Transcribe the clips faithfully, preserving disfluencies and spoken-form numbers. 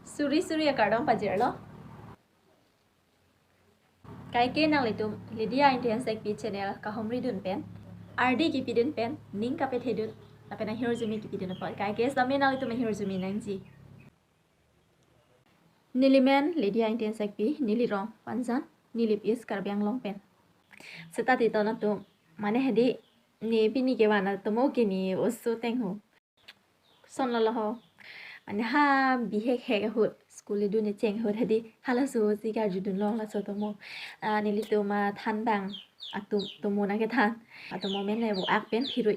Suri suri akardom pajirlo. Kaike nanglitum Lydia Ingti Hansekpi channel kahumridun pen, ardi kipidun pen, ning kapethedun, lapen ahirjume kipidun apot. Kaike sami nanglitum ahirjume nangji. Neli men Lydia Ingti Hansekpi, neli rong Panjan, neli East Karbi Anglong pen. Seta tito nangtum, mane hedi, ne pini kevan atomo ke ne oso tengho. Sonlo lo ho. Mane ha bihek hek ahut, school ledun echeng ahut hedi, halaso si karjudun long laso atomo. Ah, nelitum athan abang atum, atomo nangkethan. Atomo men ne vo-ak pen phirui.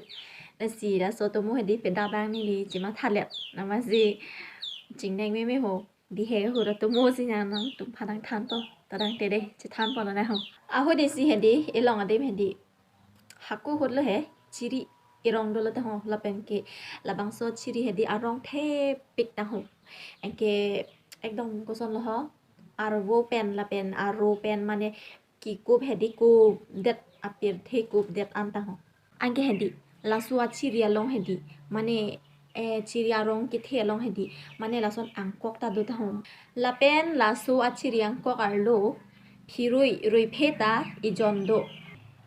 Lasi laso atomo hedi peda abang neli chemathalet. Amatsi chingneng meme ho. Bihek ahut atomo si nangtum aphan nangthanpo. Tadang tede, chethanpo lo na ho. Ahut isi hedi, elong adim hedi. Hako ahut lo he, chiri erong dolo ta ho, lapen ke labangso chiri hedi arong thepik ta ho. Anke ekdom koson lo ho, arvo pen lapen aro pen mane kekup hedi kupdet, apirthe kupdet an ta ho. Anke hedi, laso achiri along hedi, mane, eh, chiri arong kethe along hedi, mane lason angkok ta do ta ho. Lapen laso achiri angkok arlo, phirui ruiphe ta ejon do.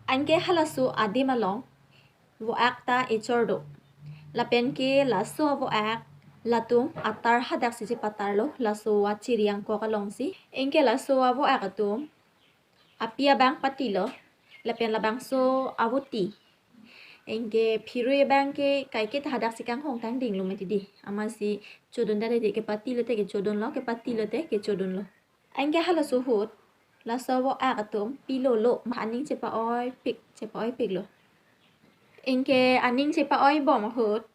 Anke halaso adim along, vo-ak ta echor do. Lapen ke laso vo-ak, latum atar hadak si chepatarlo, laso achiri angkok along si. Anke laso avo-ak atum, api abang patilo, lapen labangso avoti. Anke phirui abang ke kaike ta hadak si kanghong tangdinglo mati di. Amatsi chodundet hedi, kepatilote kechodunlo, kepatilote kechodunlo. Anke halaso ahut, laso vo-ak atum pilolo, ma aning chepa-oipik, chepa-oipiklo. Anke aning chepa-oi bom ahut,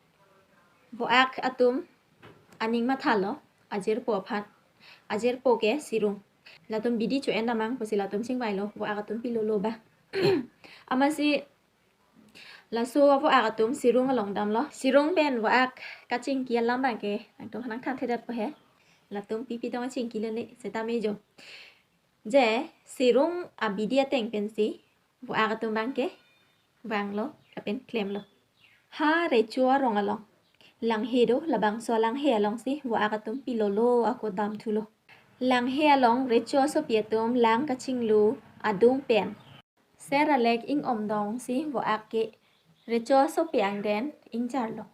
vo-ak atum aning mathalo, ajirpo aphan. Ajirpo ke Sirung. Latum bidi cho-en damnang pusi latum chingvailo, vo-ak atum pilolo abang. Amatsi laso avo-ak atum Sirung along damlo. Sirung pen vo-ak kachingki alam abang ke nangtum aphan nangthanthedetpo he. Latum pipi dong chingkilo ne, seta me jo. Je, Sirung abidi ateng pensi vo-ak atum abang ke vanglo, lapen klemlo. Ha recho arong along langhe do, labangso langhe along si vo-ak atum pilolo ako damthulo. Langhe along recho asopi atum lang kachinglu adung pen ser alek ing-om dong si vo-ak ke recho asopi angden ingjarlo.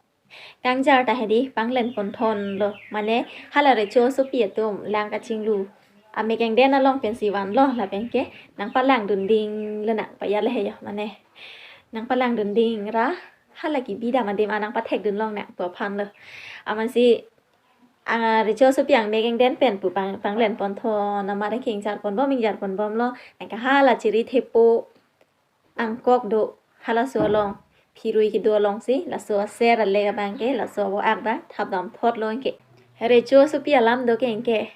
Kangjar ta hedi panglen ponthonlo, mane hala recho asopi atum lang kachinglu amek angden along pensi vanlo, lapen ke nangpalangdun dinglo nang payale he yo, mane nangpalangdun ding ra hala kebi dam adim an nangpathekdun long nang pu aphanlo. Amatsi, ah, recho asopi amek angden pen pu pang, panglen ponthon amat ke ingjar ponbom, ingjar ponbomlo. Anke hala chiri thepo angkok do, halaso along phirui kedo along si, laso aser alek abang ke, laso avo-ak abang thap damthotlo anke. Recho asopi alam do ke anke.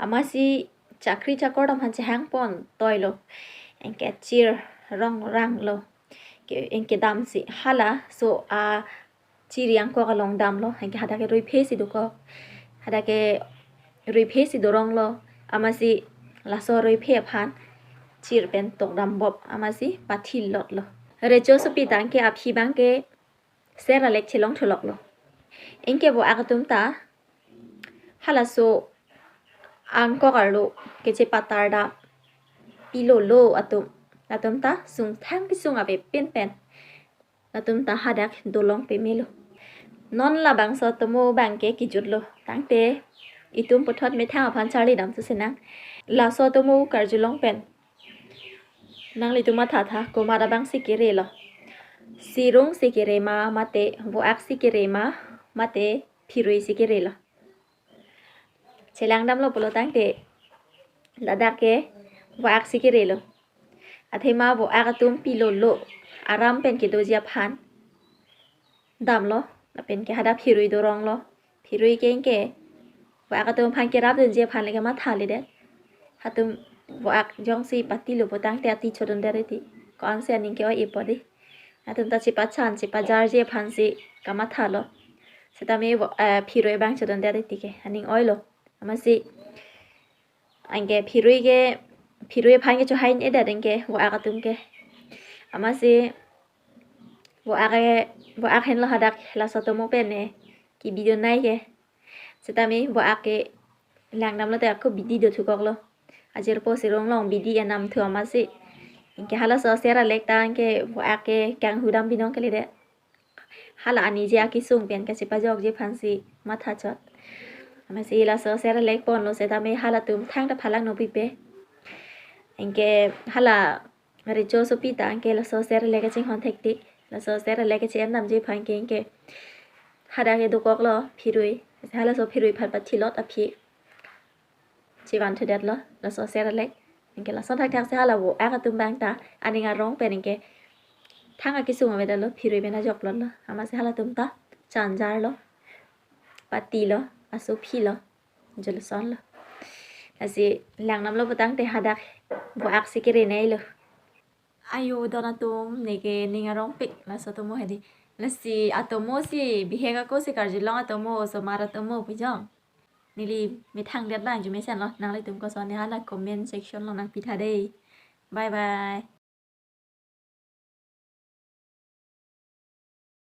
Amatsi chakri chakor dam aphan chehang pon toilo. Anke chir rong ranglo. Ke anke damsi halaso achiri angkok along damlo, anke hadak ke ruiphe si dokok. Hadak ke ruiphe si doronglo, amatsi laso ruiphe aphan chir pen tokdam bop, amatsi pathilotlo. Recho asopi ta anke aphi abang ke ser alek chelongthuloklo. Anke vo-ak atum ta halaso angkok arlo kechepatar dam pilolo atum, latum ta sungthang kesung avepin pen latum ta hadak dolong pemelo. Non labangso atomo abang ke kejutlo. Tangte itum puthot methang aphan charli dam susenang. Laso atomo karjulong pen nanglitum mathatha, komat abang si kerelo. Sirung si kere ma, mate vo-ak si kere ma, mate phirui si kerelo. Chelang damlo pulo tangte ladak ke vo-ak si kerelo. Athema vo-ak atum pilolo, aram pen kedoji aphan damlo, lapen ke hadak phirui doronglo. Phirui ke anke vo-ak atum aphan kerapdunji aphan le kemathaledet. Hatum vo-ak jongsi patilo pu tangte ati chodundet eti. Ko-ansi aning ke-oi-e po di. Hatum ta chepachan, chepajarji aphansi kamathalo. Setame vo, eh, phirui abang chodundet eti ke aning oilo. Amatsi anke phirui ke, phirui aphan ke chohai-edet anke vo-ak atum ke. Amatsi vo-ak ke, vo-ak henlo hadak laso atomo pen ne kebidun nai ke. Setame vo-ak ke langdamlote ako bidi do thukoklo. Ajirpo sirung long bidi enam thu amatsi. Anke halaso ser alek ta anke vo-ak ke kanghu dam binong kalidet. Hala aniji akesung pen kachepajokji aphansi mathachot. Amatsi laso ser alek ponlo setame halatum thangta phalang nangpipe. Anke hala recho asopi ta anke laso ser alek kachinghon thektik. Laso ser alek kachi-en damji aphan ke anke hadak ke dokoklo phirui. Halaso phirui aphan pathilot aphi chevan thudetlo laso ser alek. Anke lason thakthak si hala vo-ak atum abang ta aning arong pen anke thang akesung avedetlo, phirui pen ajoklotlo. Amatsi halatum ta chanjarlo, patilo, asophilo, jolusonlo. Lasi langdamlo putangte hadak vo-ak si kerenei lo. Ayo don atum, neke ning arongpik laso atomo hedi. Lasi atomo si bihek ako si karjulong atomo, osomar atomo pujong. Neli methang det lang arjumesenlo, nanglitum kosonsi hala comment section along nangpitha dei. Bye bye.